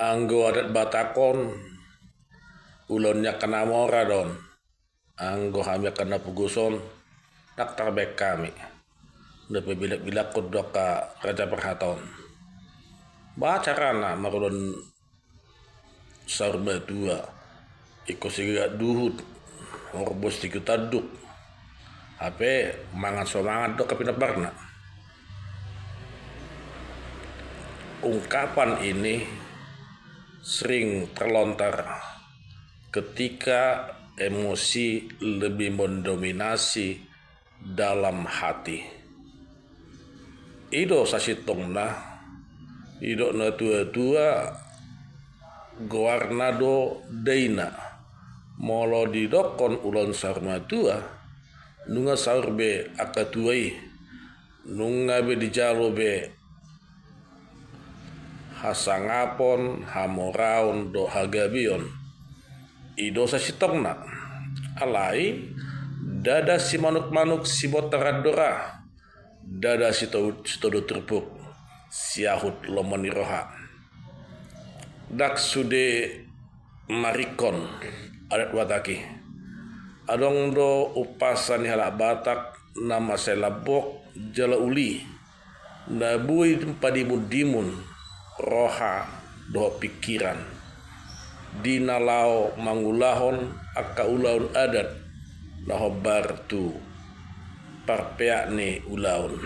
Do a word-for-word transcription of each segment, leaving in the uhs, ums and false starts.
Anggo adat Batak on, ulaon ni angka na mora do on. Anggo hami angka na pogos on, ndang tarbaen hami. Na pe bilak-bilak on do angka raja parhata on. Ba carana marulaon saur matua, ingkon sigagat duhut, horbo sigagat tanduk. Hape mangan so mangan do angka pinomparna. Ungkapan ini sering terlontar ketika emosi lebih mendominasi dalam hati. I do sasintongna, didok na tua-tua, goarna do daina. Molo didokkon ulaon saur matua, nunga saur be angka tua i, nunga be dijalo be hasangapon, hamoraon dohot hagabeon. I do sasintongna. Alai, ndada simanuk-manuk sibontar andora, ndada sito-, sitodo turpuk siahut lomo ni roha. Ndang sude maringkon adat Batak i. Adong do umpasa ni halak Batak na mansai lambok jala uli, na boi padimun-dimun roha dohot pingkiran di na laho mangulahon angka ulaon adat na hombar tu parpeak ni ulaon.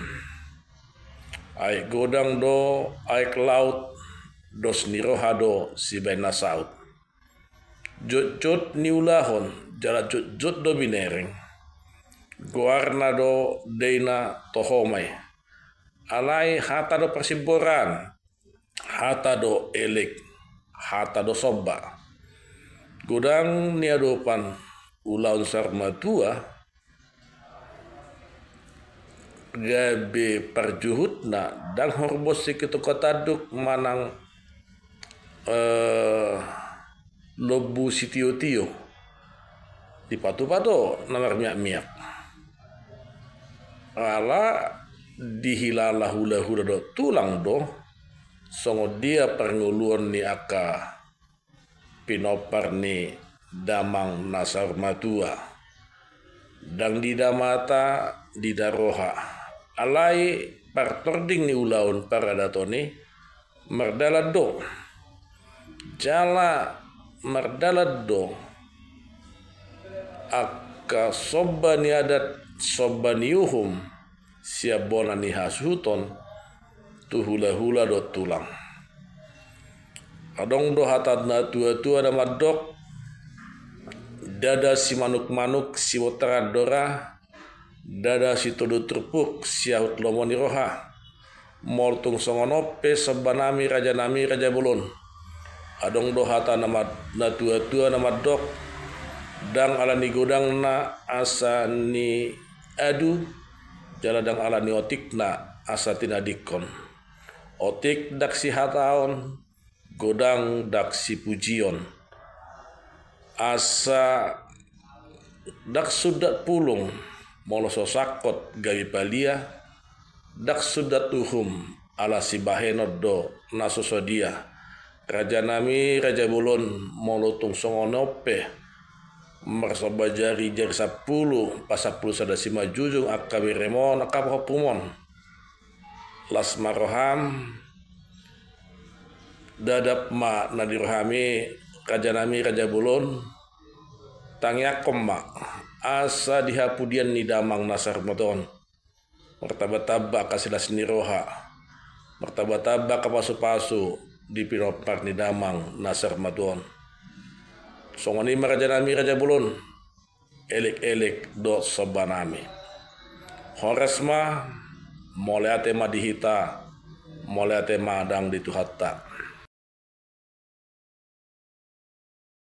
Aek godang do aek laut, dos ni roha do sibaen na saut. Jotjot niulahon jala jotjot do binereng, goarna do daina toho ma i. Alai hata do parsimboran, hata do elek, hata do somba. Godang niadopan ulaon saur matua, gabe parjuhutna ndang horbo sigagat tanduk manang, eh, lombu sitio-tio. Dipatupa do na marmiak-miak. Ala dihilala hula-hula dohot tulang do songon dia parngoluon ni angka pinompar ni damang na saur matua. Ndang diida mata, diida roha. Alai partording ni ulaon paradaton i mardalan do. Jala mardalan do angka somba ni adat, somba ni uhum, sian bona ni hasuhuton tu hula-hula dohot tulang. Adong do hata na tua-tua na mandok, ndada simanuk-manuk sibontar andora, ndada sitodo turpuk siahut lomo ni roha. Molo tung songon on pe somba nami raja nami raja bolon. Adong do hata na ma-, na tua-tua na mandok, ndang ala ni godangna asa niadu, jala ndang ala ni otikna asa tinadingkon. Otik ndang sihataon, godang ndang sipujion. Asa ndang sundat pulung, molo so sangkot gabe palia, ndang sundat uhum, ala sibahenon do na so sadia. Raja nami raja bolon, molo tung songon on pe marsomba jari, jari sampulu, pasampulu sada simanjujung angka beremon, angka pahompumon. Las ma roham, dadap ma na di rohami, raja nami raja bolon. Tangiangkon ma asa di hapudian ni damang na saur matua on martamba-tamba angka silas ni roha, martamba-tamba angka pasu-pasu di pinompar ni damang na saur matua on. Songon i ma raja nami raja bolon, elek-elek dohot somba nami. Horas ma, mauliate ma di hita, mauliate ma dang di Tuhanta.